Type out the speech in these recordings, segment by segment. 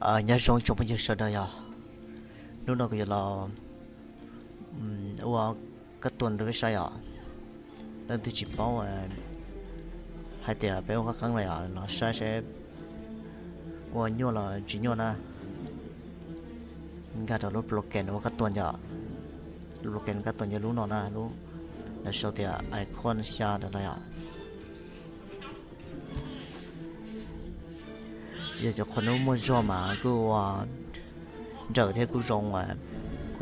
Nyob zoo tsoom phooj ywg sawv daws yog, hnub no kuv yuav los ua kab tuag rau peb saib yom. Leej twg tsis paub hais tias peb ua qab qeeb no yom, los saib seb ua nyuaj los tsis nyuaj na. Nkag rau lub program ua kab tuag yom, lub program kab tuag yog lub no na, lub lawv sau tias icon xya ntawm no yom. Yog cov qhua nub muaj zog mas kuj ua nrawm thiab, kuj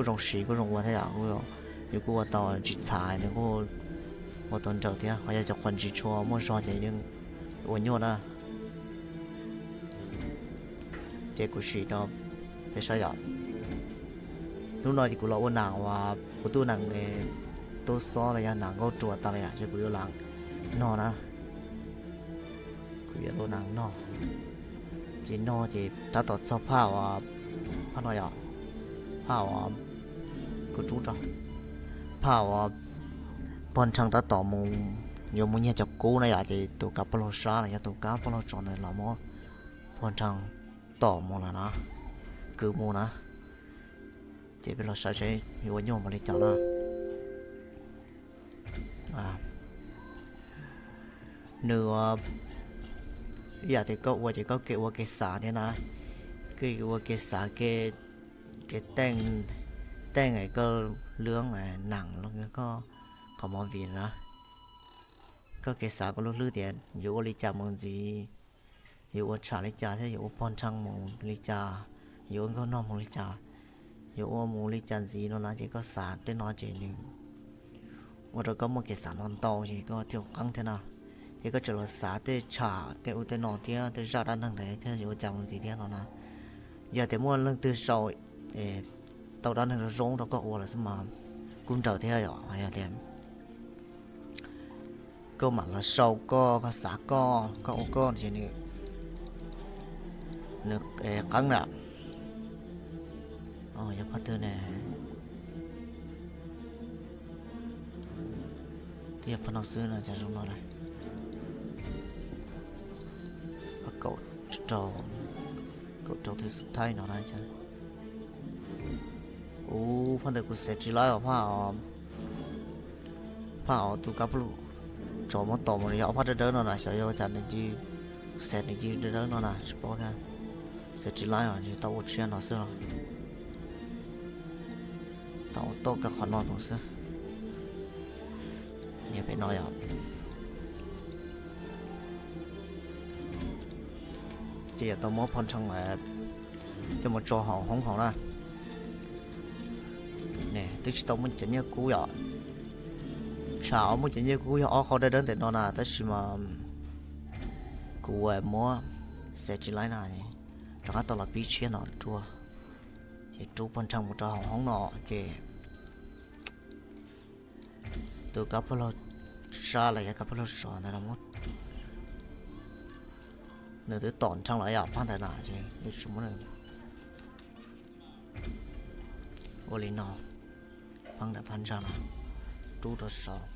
zoo siv kuj zoo ua thiab yom. Yus kuj ua tau tsis txhav, nws kuj ua tau nrawm thiab. Ho yog cov qhua ntsis tshua muaj zog ces yeej ua nyuaj na. Ces kuv sim rau peb saib yom. Hnub no ces kuv los ua nas uas kuv tub nas tub xob los yog nas nkauj ruam tas lawm yom, ces kuv yuav lam nog na. Kuv yuav ua nas nog. Ces nog ces tab tom txog phaj uas, phaj no yom, phaj uas kuv rub rau, phaj uas pog nrhee tab tom mus, yuav mus nyiag cov kub na yom, ces tus kab poj laug sab los yog tus kab poj laug tsov ntawd los muab pog nrhee tom mus lawm na, kwv mus na. Ces peb los saib seb yuav ua nyuaj npaum li cas na. Nws ua ib yam tias koj ua ces koj kev ua kev xav thiab na, koj ua kev xav, kev teej, teej koj lub nas los koj qhov movie na. Koj kev xav koj lub hlwb tias yuav ua li cas mus ntxiv, yuav ua tsham li cas thiab yuav ua pog nrhee mus li cas, yuav ua nkauj nog mus li cas, yuav ua mus li cas ntxiv no na, ces koj xav tej no ces nws ua rau koj muaj kev xav no ntau ces koj thiaj qeeb thiab na. Ces koj tseem los xav tej tsham tej ub tej no thiab tej zaj dab neeg ntawd thiab yuav ua cas mus ntxiv thiab no na. Yog tias muaj leej twg sau tau dab neeg zoo zoo rau koj ua lawm xwb mas kuj nrawm thiab yom. Yog tias koj mam los sau koj, koj xav koj, koj ua koj ces nws, nws qeeb lawm. Yog phaj twg ne? Twb yog phaj no xwb no, cas zoo no lawm. Phaj kaum rau, kaum rau thib xub thaib no na. Ub, phaj ntawd kuv xav tsis laib os, phaj os, phaj os tus kab poj laug tsov muab tom mus no yog ob phaj dawb dawb no na, xyov yog ua cas nws cia li, xav nws cia li dawb dawb no na, tsis paub thiab. Xav tsis laib os, tau ua tshiab no xwb los, tau ua toj kiag qhov no mus xwb. Niag pem no yom. Ces yuav tau muab pog nrhee coj mus tso hauv hoob hauv na. Twb tsis tau muaj cov nyiaj kub yom. Tsam uas muaj cov nyiaj kub yog ob qho dawb dawb ntawm no na, tab sis mas kuv muab xav tsis laib na, rov qab tau los pib tshiab no dua. Ces rub pog nrhee mus rau hauv hoob no ces tus kab poj laug sab los yog kab poj laug tsov ntawd los muab, nws twb tom nrhee los yog phaj ntawd na, ces yuav tsum muab nws ua li no, phab ntawm phab ntsa no rub rau saud.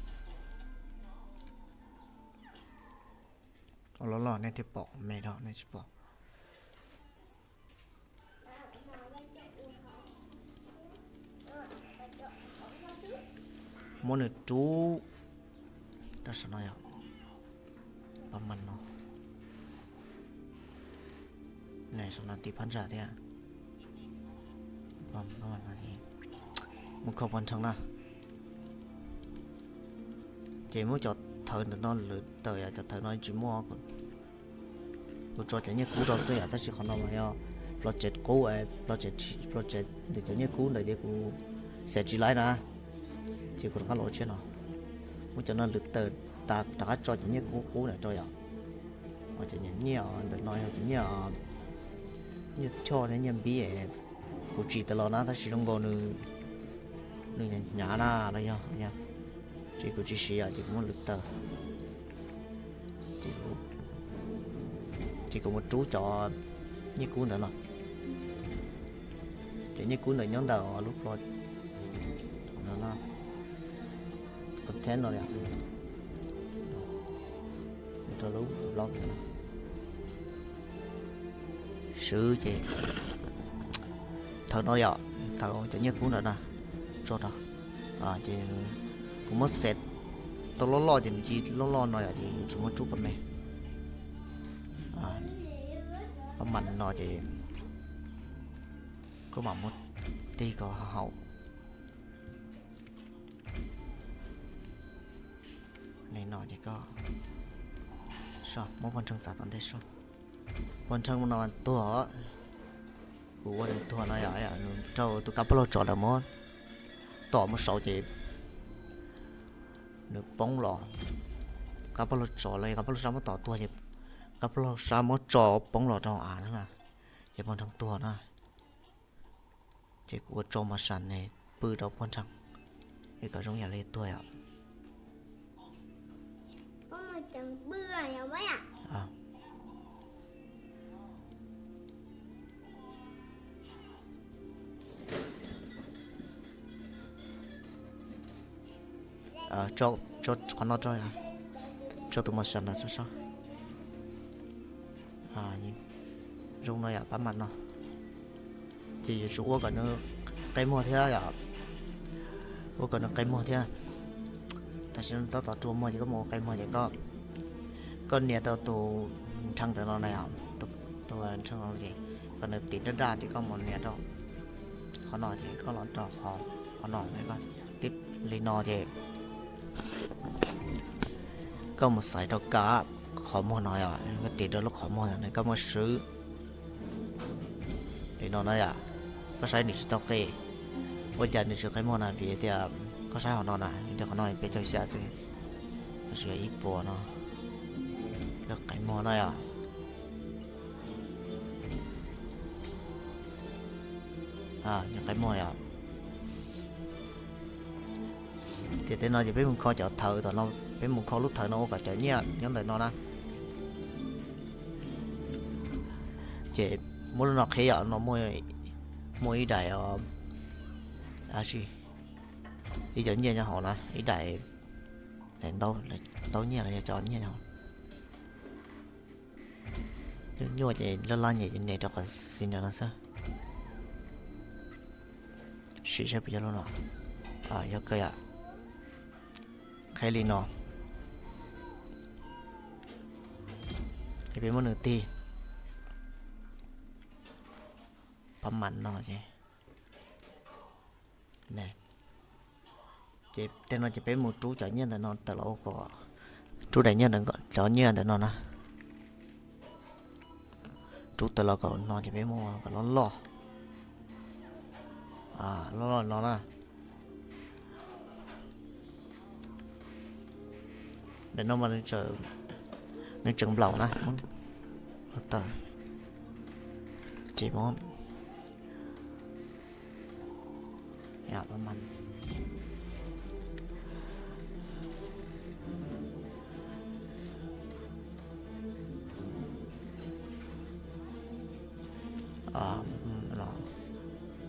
Ua loj loj nej thiaj pom, me dhau nej tsis pom. Muab nws rub rau saum no yom. Pab mas no, saum no tiv phab ntsa thiab. Muab kho pov nrheev na. Ces muab cov thawv ntawm no lwm tawm yom, cov thawv no tsis muaj. Kuv tso cov nyiaj kub rau xwb yom, tab sis qhov no mas yog project qub, project ntawm cov nyiaj kub ntawd ces kuv xav tsis laib na, ces kuv rov qab los ua tshiab no. Muab cov no lwm tawm tas rov qab tso cov nyiaj kub qub ntawd rau yom. Cov nyiaj ntawm no yog cov nyiaj, nyiaj choj thiab nyiaj npib kuv tsim tas los na, tab sis zoo nkaus nws, nws hnyav na los yog, ces kuv tsis siv os, ces kuv muab lwm tawm. Ces kuv mus rub cov nyiaj kub ntawd los. Cov nyiaj kub ntawd nyob ntawm lub plo no, content no, rau lub blog no. Swv ces thaum no yom, thaum cov nyiaj kub ntawd na, tso rau, ces kuv muab xev tau loj loj ces nws ci loj loj no yom, ces yuav tsum muab rub kom me. Pab mas no ces koj mam muab tig kom haum li no ces koj muab poj nrhee txav tom ntej soj. Poj nrhee no tuag, kuv ua nws tuag no yom, nws raug tus kab paj laug tsov ntawd muab tom mus saud ces nws poob los. Kab paj laug tsov los kab paj laug sab muab tom tuag ces kab paj laug sab muab tso poob los rau av na, ces poj nrhee tuag na. Ces kuv ua tsau mos sam ne pw rau poj nrhee, es kom zoo yam li tuag yom. Tso qhov no rau, tso tus mos sam ntawd tso soj. Zoo no yom, pab mas no. Ces yuav tsum ua kom nws qe muag thiab yom, ua kom nws qe muag thiab. Tam sim no tab tom rua muag ces koj mus ua qe muag ces koj, koj nias rau tus nrhee ntawm no na yom, tus nrhee no ces kom nws tim daj daj ces koj mus nias rau qhov no ces koj los rau qhov, qhov no, tib li no ces koj mus xaiv rau kab qhov muag no yom, koj tim rau lub qhov muag no koj muab swv li no na yom. Koj saib nws tsis tau qe, ua cas nws tsis qe muag na? Vim tias koj saib hauv no na, tias qhov no peb caug xya xwb, tab sis ib puas no lub qe muag na yom. Nws qe muag yom. Ces tej no ces peb mus kho cov thawv tom no, peb mus kho lub thawv no ua kom cov nyiaj nyob ntawm no na. Ces muab lub no qhib yom, no muaj ib daim, ib cov nyiaj nyob hauv na, ib daim, daim ntaub nyiaj los yog cov nyiaj nyob hauv. Nyuaj nyuaj ces laj laj nyem ces nias rau qhov xis no xwb. Sim saib puas yog lub no. Yog kawg yom. Qhib li no ces peb muab nws tig pab mas no ces, ces tej no ces peb mus rub cov nyiaj ntawm no tawm los ua kom, rub daim nyiaj, cov nyiaj ntawm no na, rub tawm los kom no ces peb muab kom loj loj, loj loj no na. Daim no mas nws tseem nplaum na, tawm ces muab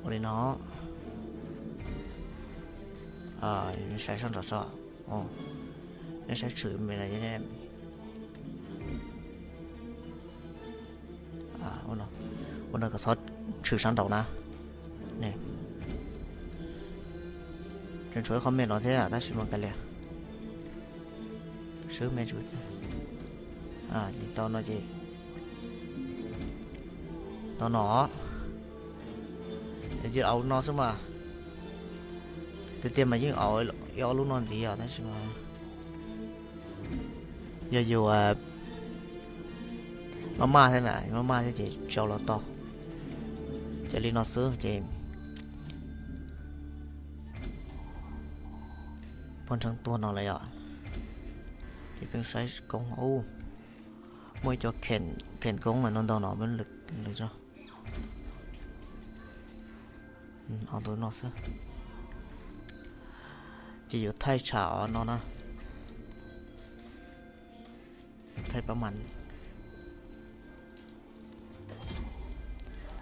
ua li no, saib sab nraud so, saib tshwm me no, ua no kom txhob tshwm sab nraud na. Tseem tshuav ib qho me no thiab tab sis mas kav liam, swb me tsuas, tau no ces, tau no, ces au no xwb mas. Tiag tiag mas yeej au ib ob lub no ntxiv os tab sis mas yog yus maj maj thiab na, maj maj thiab ces tsis au los tau. Ces li no xwb ces poj nrhee tuag no lawm yom. Ces peb saib koob, muaj ib co khen koob no ntau no, lwm tso, tus no xwb. Ces yuav thaij tsham no na, thaij pab mas.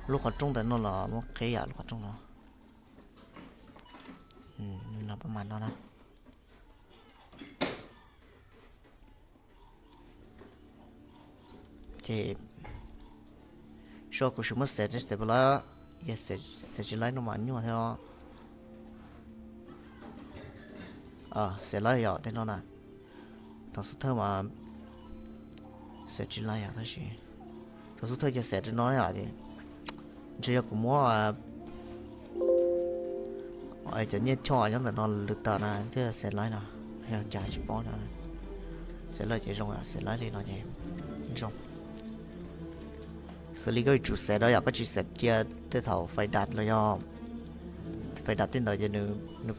Lub qhov rooj ntawm no los muab qhib yam lub qhov rooj no. No pab mas no na. Ces Rau kuv sim muab xev, xev puas laib, yog xev tsis laib no mas nyuaj thiab os. Xev laib yom, tej no na. Thaum xub thawj mas xev tsis laib yom, tab sis thaum xub thawj ces xev rau no yom, ntshe yog kuv muab cov nyiaj choj nyob ntawm no lwm tas na thiaj xev laib no, yog cas tsis paub no. Xev laib ces zoo, xev laib li no ces zoo. Xws li koj yuav tsum xev rau yom, koj tsis xev cia tej thaum fais dam los yog fais dam tej ntawd ces nws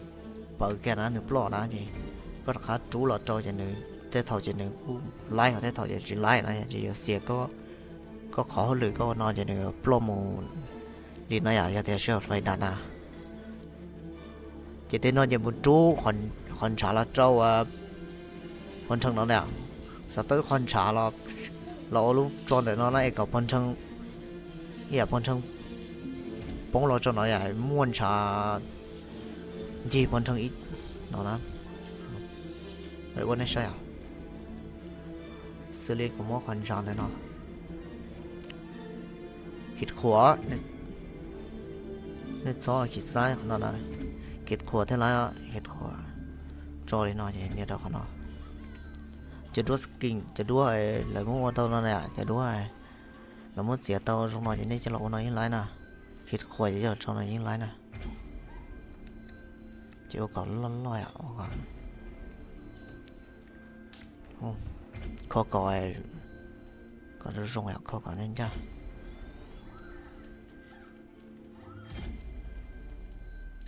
pawv kiag na, nws ploj na ces koj rov qab rub los rau ces nws tej thaum ces nws kuj laib, ho tej thaum ces tsis laib na, ces yuav xiam koj qhov hauj lwm koj ua no ces nws ploj mus li no yom, yog tias sij hawm fais dam na. Ces tej no ces mus rub qhov ntshav los rau pov nrheeg no na, xav tau ib qho ntshav los ua lub tso ntawm no na es kom pov nrheeg, ib yam pov nrheeg poob los tso no yom, muaj ntshav ncig pov nrheeg ib no na. Ua nej saib os, xws li kuv muab qhov ntshav ntawm no khij khuam, nej txhob khij xaib qhov no na, khij khuam thiab lawm, khij khuam tso li no ces nias rau qhov no. Cov duab skin, cov duab lawv muab ua tau no na, cov duab lawv muab txiav tau zoo no ces nej coj los ua no yeej laib na. Khij khuam ces coj los rau no yeej laib na. Ces ua kom loj loj yom, kho kom, kom zoo zoo yom, kho kom ncaj ncaj.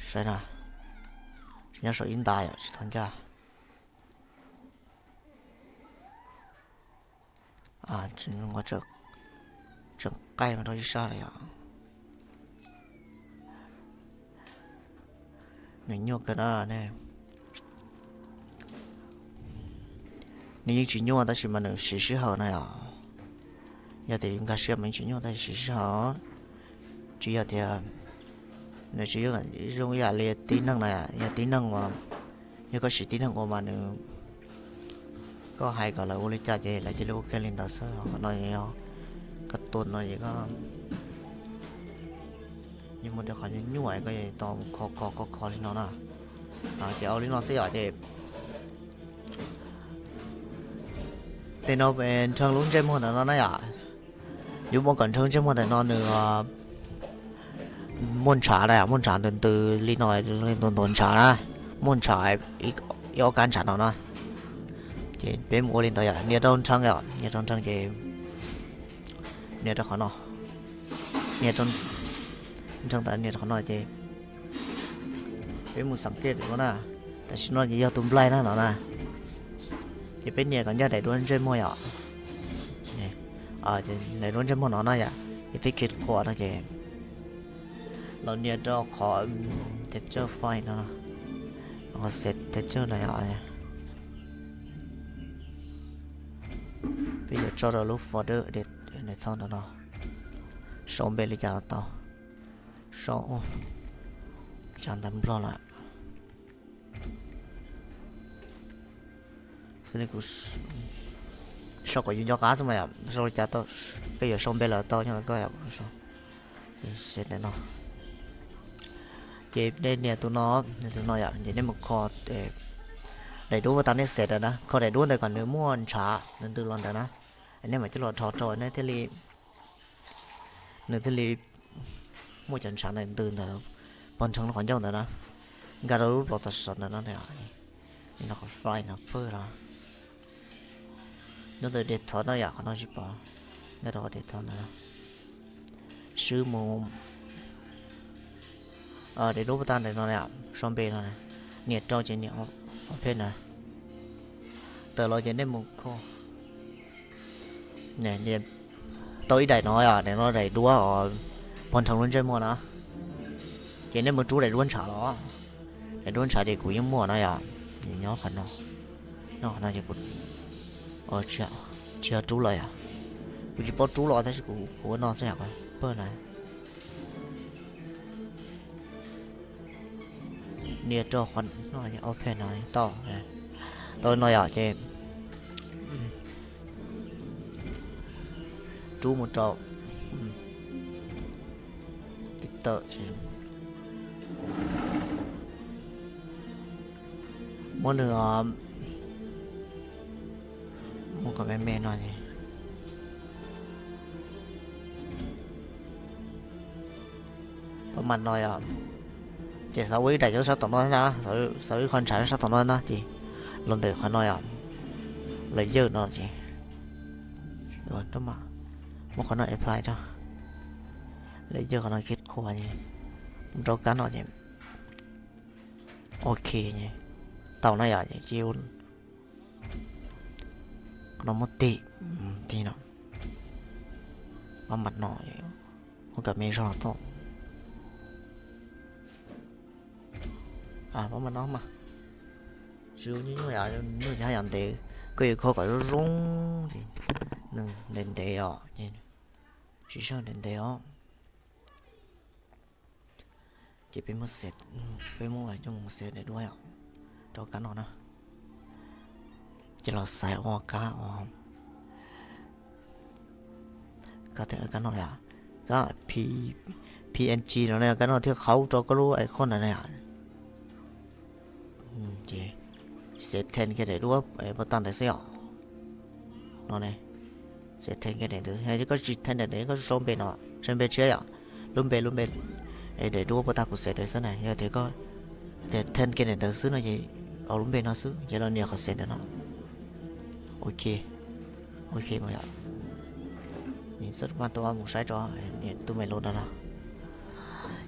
Saib na, tsis nyob saum ib nta yom, tsis tau ncaj. Tseem qaij rau ib sab lawm yom. Nws nyuaj kawg na. Nws yeej tsis nyuaj tab sis mas nws siv sij hawm na yom. Yog tias nkag siab mas yeej tsis nyuaj tab sis siv sij hawm. Tsis yog tias nws tsis zoo ib yam li tib neeg na, yog tib neeg uas, yog koj siv tib neeg ua mas nws, koj hais kom lawv ua li cas ces lawv cia li ua kiag li ntawd xwb. Qhov no yog koj tua no ces koj yeej muaj tej qhov nyuaj nyuaj koj tau mus kho kho kho kho li no na. Ces ua li no xwb yom ces tej no nrheev lub ntsej muag ntawm no na yom. Yuav muab kom nrheev ntsej muag ntawm no nws muaj ntshav na, muaj ntshav ntws ntws li no, ntuav ntuav ntshav na, muaj ntshav ib ob kab ntshav no na. Ces peb mus ua li ntawd yom, nias rau nrheev yom, nias rau nrheev ces nias rau qhov no, nias rau nrheev tas nias rau qhov no ces peb mus xeem kiag lawm na. Tam sim no ces yog tus nplaig na no na. Ces peb nias kom ncaj daim duab ntsej muag yom. Daim duab ntsej muag no na yom, ces peb khij khuam no ces los nias rau qhov tes tsawj file no, qhov xev tes tsawj no yom. Peb yuav tso rau lub folder daim txhob ntawm no, sau npe li cas los tau, sau, tsam ntawv nplog lawm. Xws li kuv sau kom yus nco qab xwb mas yom, sau li cas tau, koj yuav sau npe los tau nyob ntawm koj yom. Ces nej nias tus no, nias tus no yom, ces nej mus kho daim duab uas tas nej xev ntawd na, kho daim duab ntawd kom nws muaj ntshav ntws ntws los ntawd na, nej mam coj los rho rau nej thiaj li, nws thiaj li muaj cov ntshav ntws ntws ntawd pog nrheev lub qhov ncauj ntawd na, nkag rau lub plot tag sawv ntawd no, qhov file no pawg no. Nyob ntawm daim txhob no yom, qhov no tsis pom, nkag rau qhov daim txhob ntawd no. Swb mus daim duab uas tas ntawm no, sau npe no, nias rau ces nias ok na. Tawm los ces nej mus kho tau ib daim no, daim no daim duab pog nrheev lub ntsej muag na. Ces nej mus rub daim duab ntshav los, daim duab ntshav ces kuv yeej muaj no yom, nyob qhov no, nyob qhov no ces kuv tsis yog rub los yom, kuv tsis paub rub los tab sis kuv ua no xwb yom, pawg na. Nias rau qhov no, ok no tau, tau no yom ces rub mus rau tawm. Muab nws, muab kom me me no ces, pab mam no yom. Ces xav ua ib daim nyob sab tom no na, xav ua ib qho ntshav sab tom no na ces los ntawm qhov no yom, layer no ces, muab qhov no apply rau, layer qhov no khib khua ces, rau kab no ces, ok, tau na yom. Ces qhov no muab tig, tig no, pab mam no, muab kom me zog tau. Pab mam no mas, tsis ua nyuaj nyuaj yom, nyuaj ces haj yam ntev, koj yuav kho kom zoo zoo, nws ntev ntev os, tsis tshua ntev ntev os. Ces peb muab, peb muab coj mus xev daim duab yom, rau kab no na. Ces los xaiv ua kab, kab no, kab P N G no na, kab no thiaj qhaub rau koj lub icon ntawd na yom. Ces xev then kiag daim duab puag ta ntawd xwb yom. No ne, xev then kiag daim ntawd, yog koj tsis then daim ntawd koj sau npe no, sau npe tshiab yom, lub npe, lub npe daim duab puag ta kuv xev ntawd xwb na. Yog tias koj then kiag daim ntawd xwb no ces, lub npe no xwb ces los nias qhov xev ntawd no. Ok, ok mas yom. Nws xub maj tua mus saib tso, nias tus me lus no no.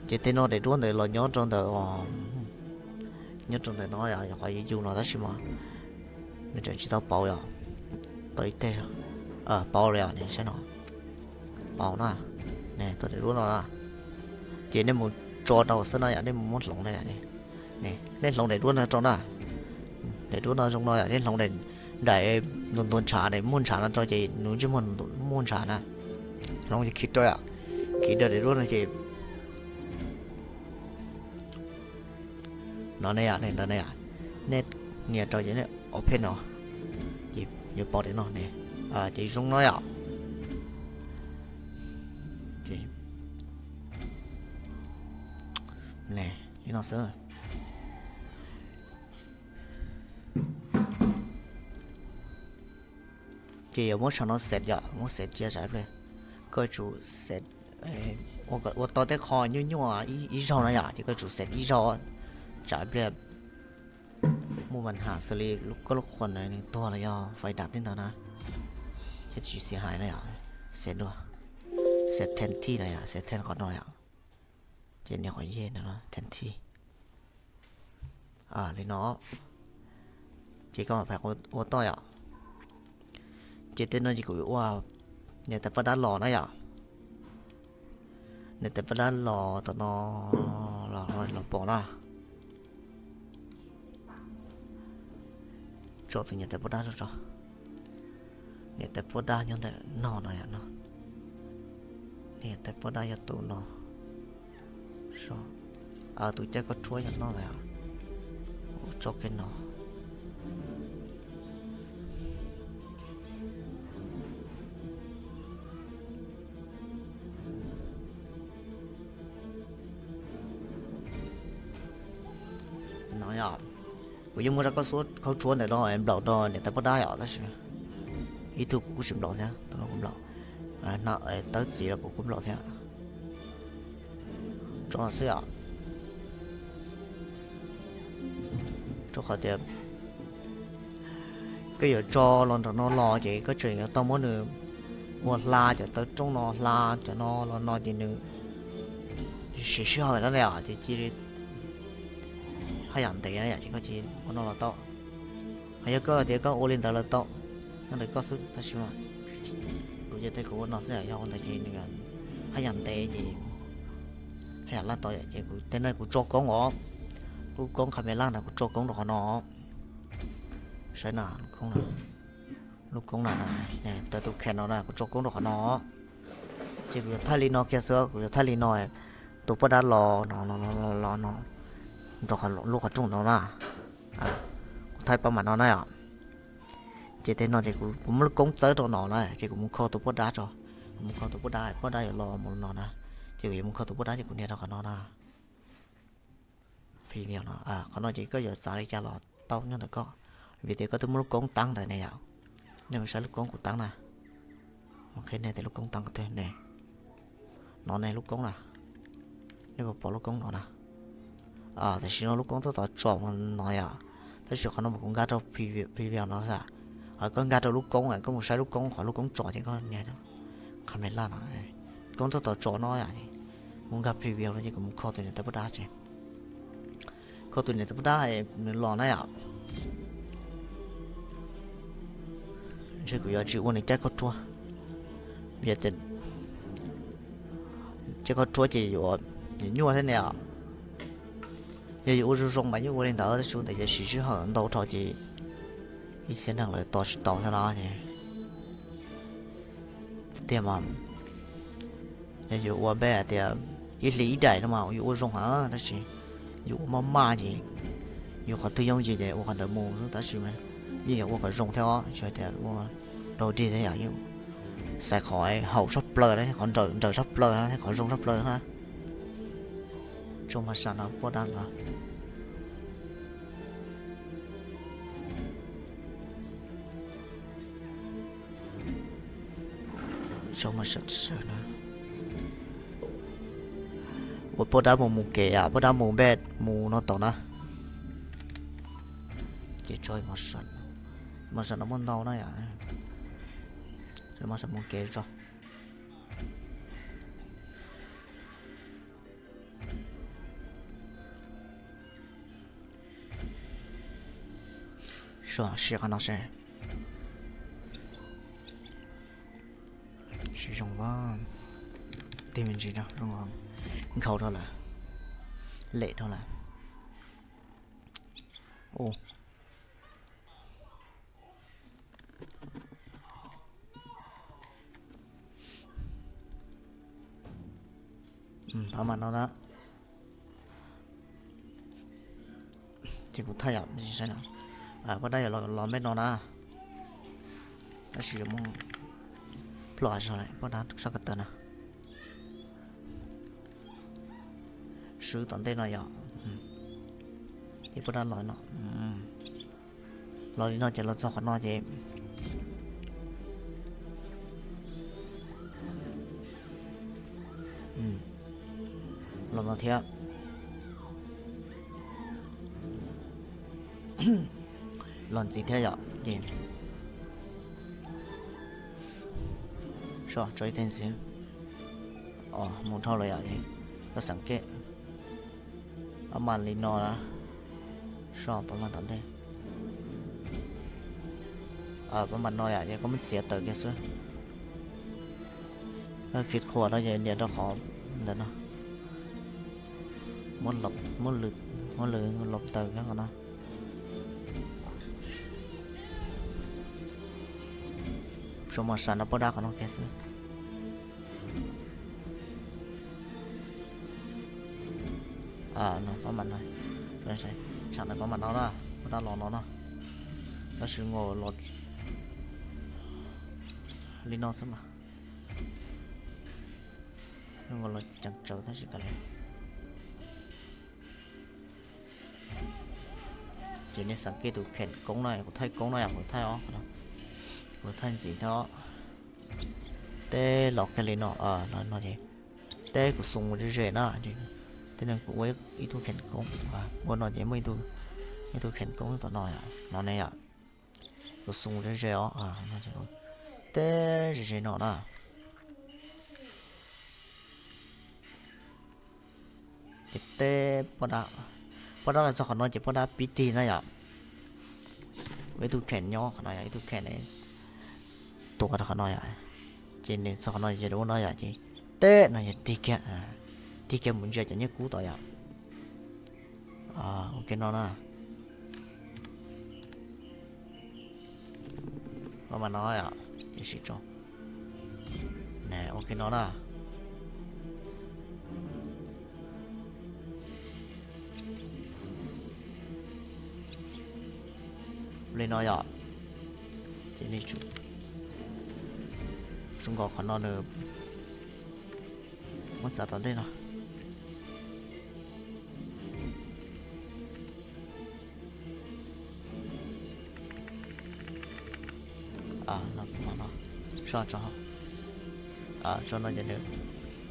Ces tej no daim duab ntawd los nyob rau ntawm, nyob rau ntawm no yom, qhov yus yus no tab sis mas nws tseem tsis tau pauv yom. Tau ib teg, pauv lawm yom, saib no, pauv na. Tau daim duab no na. Ces nej mus tso rau xwb no yom, nej mus muab hloov na yom. Nej hloov daim duab no rau na. Daim duab no zoo no yom, nej hloov daim ntuag ntuag ntshav, daim muaj ntshav no rau ces nws ntsej muag muaj ntshav na. Hloov ces khiv rau yom, khiv rau daim duab no ces no ne yom, ntawd ne yom, nej nias rau ces nej open no, ces yuav pom daim no ne, ces zoo no yom. Li no xwb. Ces yuav muab tsam no xev yom, muab xev cia tsam ib pliag. Koj tsum xev ua tau tej qho nyuaj nyuaj ib zaug na yom, ces koj tsum xev ib zaug tsam ib pliag muaj mas has xws li koj lub qhuas ntawd nws tuag los yog fais dam tej ntawd na, thiaj tsis xis hais na yom. Xev dua, xev then thij na yom, xev then qhov no yom. Ces nias qhov yej no then thij li no. Ces koj mam pais ua toj yom. Ces tej no ces kuv yuav ua niam tais poj dab los na yom. Niam tais poj dab los tom no los pom na. Tso tus niam tais poj dab tso. Niam tais poj dab nyob ntawm no no yom no. Niam tais poj dab yog tus no. Tus caij koj tshuab yog no na. Tso kiag no. No yom, kuv yeej muaj rab koj xub khaub tshuab ntawm no nplaum rau niam tais poj dab yom, tab sis ib tug kuv kuj tsis nplaum thiab, tus no kuv nplaum. Tawb txiv los kuv kuj nplaum thiab. Tso xwb yom. Rau qhov tias koj yuav tso los nram no los ces koj tseem yuav tau muab nws ua hla cov taw rooj no, hla cov no los no ces nws siv sij hawm na yom, ces cia li haj yam ntev na yom, ces koj cia li ua no los tau. Hos yog koj tias koj ua li ntawd los tau, nyob ntawm koj xwb, tab sis mas kuv ces tej kuv ua no xwb, yog ua ntawd ces nws haj yam ntev ces haj yam laj tau yom. Ces kuv tej no kuv tso koob os, lub koob qha me laj no kuv tso koob rau qhov no. Saib na, lub koob na, lub koob na, tawm tus khees no na, kuv tso koob rau qhov no. Ces kuv yuav thaij li no kiag xwb, kuv yuav thaij li no, tus poj dab los no, los no, rau lub qhov rooj no na. Kuv thaij pab mam no na yom. Ces tej no ces kuv muab lub koob txawb rau no na, ces kuv mus kho tus poj dab tso. Kuv mus kho tus poj dab, poj dab yuav los mus no na. Ces kuv yuav mus kho tus poj dab ces kuv nias rau qhov no na. Preview no, qhov no ces koj yuav xav li cas los tau nyob ntawm koj, vim tias koj twb muaj lub koob tab ntawd ne yom. Nej mus saib lub koob kuv tab na, qhia nej tias lub koob tab qhov twg ne. No ne lub koob na, nej puas pom lub koob no na? Tam sim no lub koob tab tom tsom no yom, tab sis qhov no mas kuv nkag rau preview no xwb. Koj nkag rau lub koob, koj mus saib lub koob, qhov lub koob tsom ces koj nias camera no, koob tab tom tsom no yom. Kuv nkag preview no ces kuv mus kho tus niam tais poj dab ces, kho tus niam tais poj dab nws los na yom. Ntshe kuv yuav tsis ua nws caij khaub ruab, vim tias caij khaub ruab ces yuav nyuaj thiab ne yom. Yog yus ua zoo zoo mas yeej ua li ntawd, tab sis ua ntawd ces siv sij hawm ntau dhau ces ib txhia neeg lawv tos tsis tau thiab no ces tiag mas. Yog yus ua npe hais tias ib hlis ib daim no mas yus ua zoo heev, tab sis yus ua maj maj ces yus qhov twg yooj yim ces ua qhov ntawd mus xwb, tab sis yeej yuav ua kom zoo thiab os, tsis hais tias ua raug dig thiab yom, yeej xaiv qhov haum sab plaws na, qhov nrawm sab plaws na, thiab qhov zoo sab plaws na. Tso mas sam no poj dab no. Tso mas sam sawv na. Ua poj dab mus mus kev yom, poj dab mus npe mus no tau na. Ces tso mas sam, mas sam no muaj ntau na yom. Tso mas sam mus kev tso. Siv qhov no seb. Siv zoo, tig me ntsis rau, zoo nkhaus rau lawm, lem rau lawm. Pab mas no na. Ces kuv thaij yom, saib no, poj dab yuav los npe no na. Tab sis yuav muab ploj zog lawm, poj dab sab ko taw na. Swb tom ntej no yom. Ces poj dab los no, los li no ces los txog qhov no ces los no thiab. Los ntxiv thiab yom, ces so tso ib teg ntxiv. Mus dhau lawm yom, ces koj xeem kej, pab mas li no na. So pab mas tom ntej, pab mas no yom, ces koj muab txiav tawm kiag xwb. Koj khij qhuas no ces nias rau qhov ntawm no, muab lws, muab lws los tawm kiag qhov no. Sov mas sam no poj dab qhov no kiag xwb. No pab mas no, tsam no pab mas no na, poj dab los no na. Tab sis nkaus los li no xwb mas, nkaus los ceev tsawv tab sis kav liam. Ces nej xeem kej tus kheem koob no, kuv thaij koob no yom, kuv thaij os, kuv thaij ntxiv thiab. Teb los kiag li no, no ces teb kuv xoo mus ze ze na, teb no kuv ua ib tug kheem koob, ua no ces muaj ib tug kheem koob tom no, no ne yom. Kuv xoo ze ze os, teb ze ze no na. Ces teb poj dab, poj dab los txog qhov no ces poj dab pib tig na yom. Ua ib tug kheem nyob qhov no yom, ib tug kheem tuav rau qhov no yom. Ces nws txog qhov no ces ua no yom, ces teb no yog tig kiag, tig kiag mus ntsia cov nyiaj kub tod yom. Ua kiag no na. Pab mas no yom, ces sim tso. Ua kiag no na. Li no yom, ces li tsuas nkaus qhov no nws Txav tom ntej no. Tso, tso no ces nws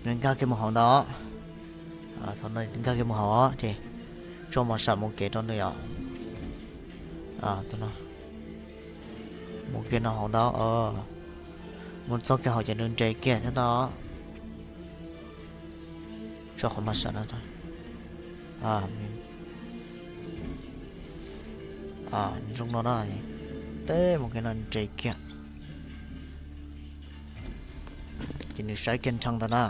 nkag kiag mus hauv ntawd. Thaum no nkag kiag mus hauv ces tso mos sam mus kev rau nws yom. Mus kiag no hauv ntawd, mus txog kiag hauv ces nws nres kiag thiab no. Tso qhov mos sam no, zoo no na, teb mus kiag no nres kiag. Ces nws saib kiag nrhee ntawd na.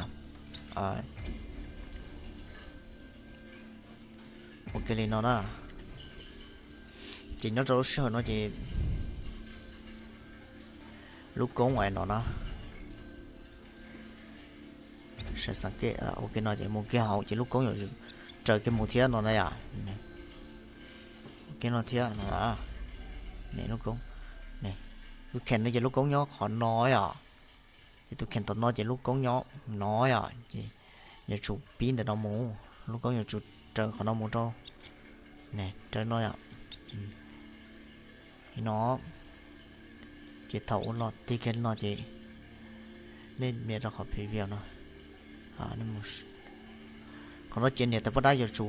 Ua kiag li no na. Ces nyob rau lub sij hawm no ces lub koob uas no na, ua kiag no ces mus kiag hauv ces lub koob yuav raws kiag mus thiab no na yom. Ua kiag no thiab no. Lub koob, tus kheem no ces lub koob nyob qhov no yom. Ces tus kheem tom no ces lub koob nyob no yom. Ces yuav tsum pib ntawm no mus, lub koob yuav tsum raws qhov no mus rau, raws no yom. Li no. Ces thaum ua los tig kiag no ces nej nias rau qhov preview no. Qhov no ces niam tais poj dab yuav tsum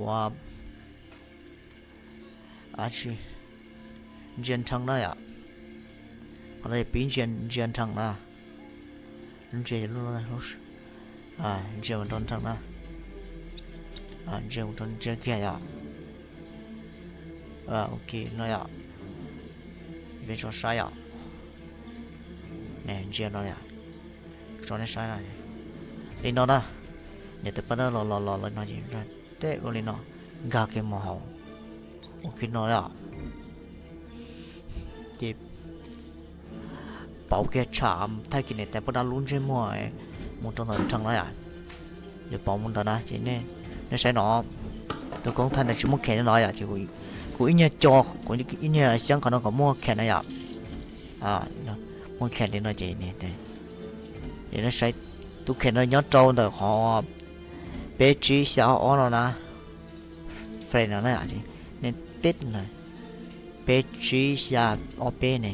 ntsia nrhee na yom. Qhov no yog pib ntsia nrhee na. Ntsia, ntsia mus rau nrhee na. Ntsia mus rau ntsia kiag yom. Ok no yom. Peb tso saib yom. Ntsia no yom. Tso nej saib no. Li no na. Niam tais poj dab los los los li no ces tej ua li no, nkag kiag mus hauv. Ua kiag no yom. Ces pauv kiag tsham thaij kiag niam tais poj dab lub ntsej muag mus rau ntawm nrhee na yom. Yuav pauv mus ntawd na ces nej saib no, tus koob thaij ntawd tsis muaj kheem no yom, ces kuv ib nyuag co, kuv ib nyuag xyeeb qhov no kom muaj kheem na yom. Muaj kheem li no ces, ces nej saib, tus kheem no nyob rau ntawm qhov peb tsib xya ob ob no na. Frame no na, nej tib no, peb tsib xya ob peb ne,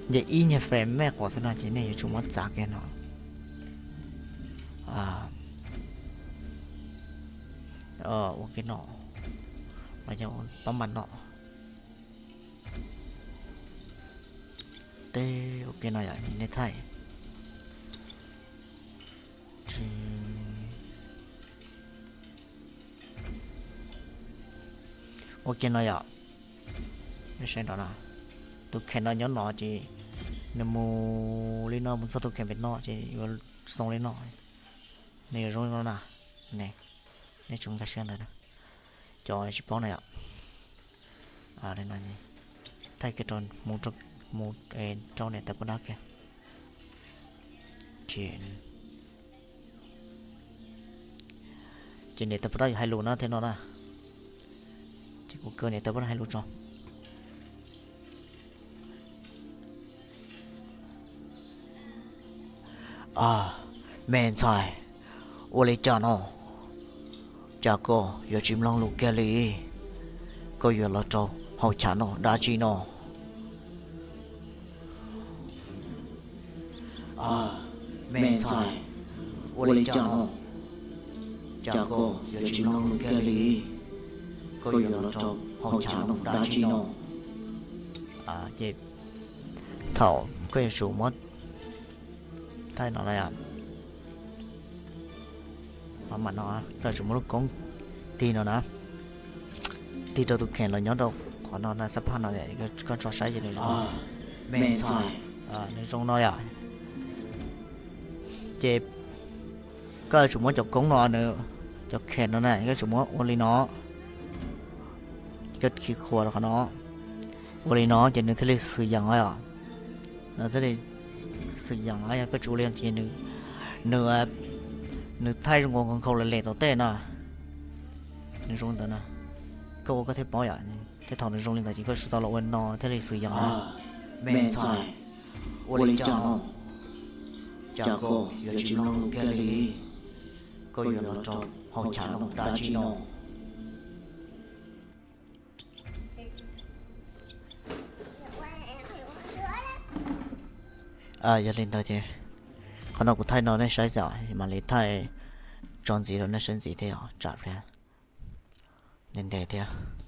nce ib nyuag frame mej quas xwb no ces nej yuav tsum muab txav kiag no. Ua kiag no, los yog pab mas no. Teb ua kiag no yom, nej thaij. Ua kiag no yom, nej saib nrov na, tus kheem no nyob no ces nws mus li no mus txog tus kheem pem no ces yuav xoo li no, nws yuav zoo li no na. Nej tsum nkag siab ntawd, cov tsis paub na yom. Thaij kiag rau, mus rau niam tais poj dab kiag. Ces niam tais poj dab yuav hais lus na thiab no na. Ces kuv kaw niam tais poj dab hais lus tso. Me ntxhais, ua li cas no? Cas koj yuav tsis mloog lus kiag li? Koj yuav los rau hauv chav no dab tsi no? Me ntxhais, ua li cas no? Cas koj yuav tsis mloog lus kiag li? Koj yuav los rau hauv chav no dab tsi no? Ces thaum koj yuav tsum muab thaij no na, mam no koj yuav tsum muab lub koob tig no na, tig rau tus kheem los nyob rau qhov no na, xab phaj no, koj tso saib ces nws zoo, nws zoo no yom. Ces koj yuav tsum muab cov koob no, nws, cov kheem no na, koj yuav tsum muab ua li no, koj khi qhua rau qhov no, ua li no ces nws thiaj li xwm yeem os. Nws thiaj li xwm yeem os, yog koj tsis ua li no ces nws, nws, nws thaij zoo nkaus nkaus le lem tom tej no. Nws zoo ntawd na, koj ua koj thiaj paub yom, thiab thaum nws zoo li ntawd ces koj tsis tau los ua no thiaj li xwm yeem na. Me ntxhais, ua li cas no? Cas koj yuav tsis mloog lus kiag li? Koj yuav los rau hauv chav no dab tsi no? Yog li ntawd ces qhov no kuv thaij no nej saib xwb, mam li thaij tso ntxiv rau nej saib ntxiv thiab os, tsam pliag ntev ntev thiab.